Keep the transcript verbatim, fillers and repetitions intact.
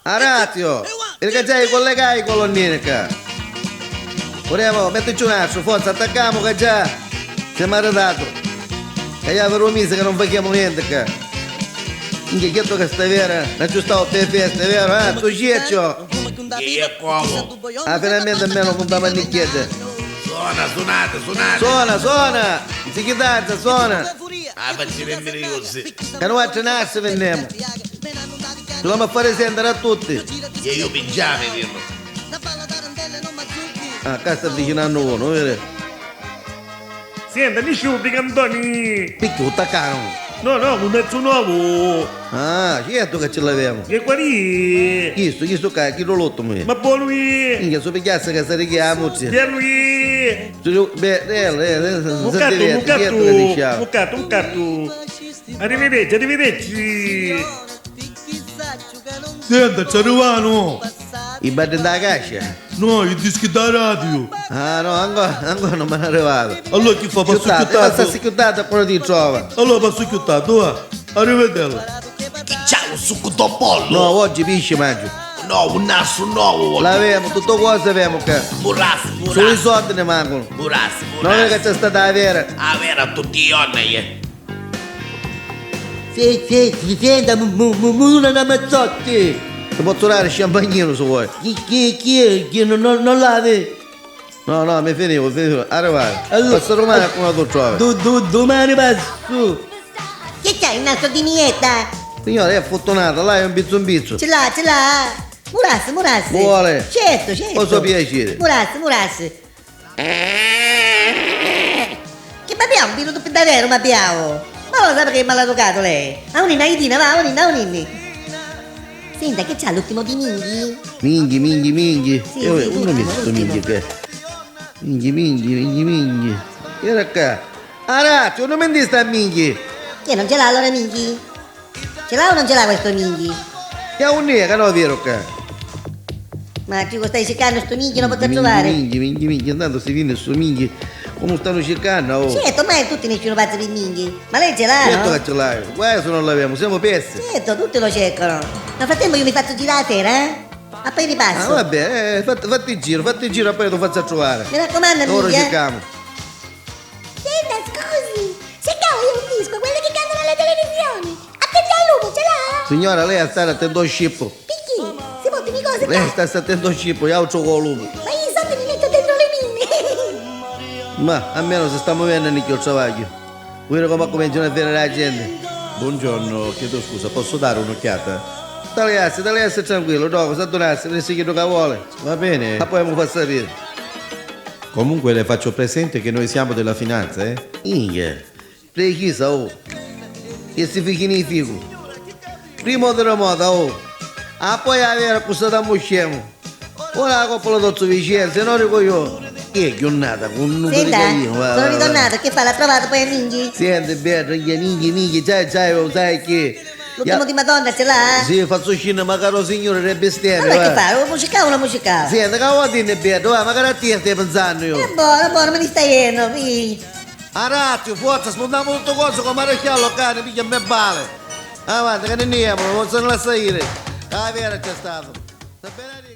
Arazio, viri ca già i collegai i colonnini ccà. Puremu, mettici un astru, forza, attaccamu ca già semu arritatu. Ca javi dui misi ca non facemu nenti ccà. Minchia, chietu ca sta vera, non ci stau pi festa, è vero, eh? Tu Ciccio? Iè, iè, comu? Ah, finalmenti almenu puntamu a nicchiedda. Sona, sunati, sunati. Sona, sona! Zichitarza, sona! Ah, facci venniri così. Ca nuatri nassi vinnemu. Ci l'omu a fari sentiri a tutti. E io pigiami, viro. Ah, ccà sta avvicinannu unu, viri? Sienta, nisci u brigantoni! Picchì u taccanu? No, no, un mezzu novu! Ah, certu ca ci l'avemu! E quali? Chistu, chistu ccà, chiddu l'ultimu è! Ma bonu è! Minchia, su pigghiassi ca s'arrichia a muzia! Bellu è! Beh, eh, eh, eh, muccatu, muccatu, muccatu, muccatu! Arrivederci, arrivederci! Senta, ci arrivanu! I baddi nta cascia? No, i dischi da radio! Ah, no, ancora, ancora non mi hanno arrivato. Allora chi fa? Passu chiuttata? Passa chiuttata e poi ti trova. Allora passu chiuttata, va. Arrivederla. Chi c'ha un succu do pollo? No, oggi pisci mangio. No, un nasu novu. L'avemu, tutto cosa avemu ccà. Murassi, murassi. Solo i soldi ne mancano. Murassi, murassi. Non è che c'è stata la vera. La vera tutti i giorni, eh. Sì, sì, si senta, mu, mu, mu, muna na mazzotti! Ti pozzu dare sciampagnino se vuoi. Chi, chi, chi è? Chi non, non, non l'ave? No, no, mi finivo, finivo. Arrivare. Allora, passa domani a qualcun altro trovi. Du, du, domani passo. Che c'hai, il naso di mietta? Signore, è fortunata, là è un pizzo un pizzo. Ce l'ha, ce l'ha. Murassi, murassi. Vuole? Certo, certo. Con suo piacere. Murassi, murassi. Chi babbiau, un pirutu pi daveru babbiau! Ma lo sapi chi maleducatu lei! Auninni, aiutina, va, auninni, auninni! Senta, chi c'ha l'ultimu di minghi? Minghi, minghi, minghi! Sì, eh, sì, uno mi sto minghi che. Minghi, minghi, minghi, minghi! Era ccà! Arati, uno mi sta minghi! Che non ce l'ha allora minghi? Ce l'ha o non ce l'ha questo minghi? Chi è un nero, no, vero ccà? Ma tu stai cercando sto minghi, non posso trovare. Minghi, minghi, minghi, intanto si vede sto minghi, come stanno cercando, oh. Certo, ma è tutti nessuno pazzo per minghi. Ma lei ce l'ha, certo no? Che ce l'hai, guai se non l'avemo, siamo persi. Certo, tutti lo cercano. Nel frattempo io mi faccio girare la sera, eh? E poi ripasso. Ah, va bene, eh, fatti, fatti il giro, fatti il giro e poi ti faccio trovare. Mi raccomando, ora minghi, eh. Cerchiamo. Senta, scusi, se cavo io un disco, quello che cantano alla televisione? Attenti al lupo, ce l'ha? Signora, lei ha stare attento al scippo. Perché? Si portano i cosi qua? Lei sta attento al scippo, io altro con lupo. Ma io sotto mi metto dentro le mine. Ma almeno si sta muovendo anche il travaglio. Vedi come cominciano a vedere la gente. Buongiorno, chiedo scusa, posso dare un'occhiata? Taliassi, taliassi tranquillo, dopo s'addunassi, vedi se chiedo che vuole. Va bene. Ma poi mi fa sapere. Comunque le faccio presente che noi siamo della finanza, eh? Minchia, precisa, oh! Che si fici ni ficu! Prima o terremota, oh! Ah, poi a vera cu sta tammu scemu! Ora la coppola tozzu Vicenza, e non dico io! Che è giornata, con un... Senta, sono ritornato, che fa? L'ha trovato poi a Minghi? Senti, Beatrice, Minghi, Minghi, già, già, lo sai che... L'ultimo di Madonna ce l'ha? Sì, faccio scendere magari lo signore re bestemmia. Allora che fa? Lo musicava o non musicava? Senti, che vuoi dire, Beatrice? Va, magari a te stai pensando io. È buono, è buono, me ne stai iendo, sì. Arazio, forza, spuntamu tutto coso come maresciallo cane, piglia me bale. Avanti, che ne andiamo, non se ne lascia ire. Ah, vera c'è stato. Sta bene?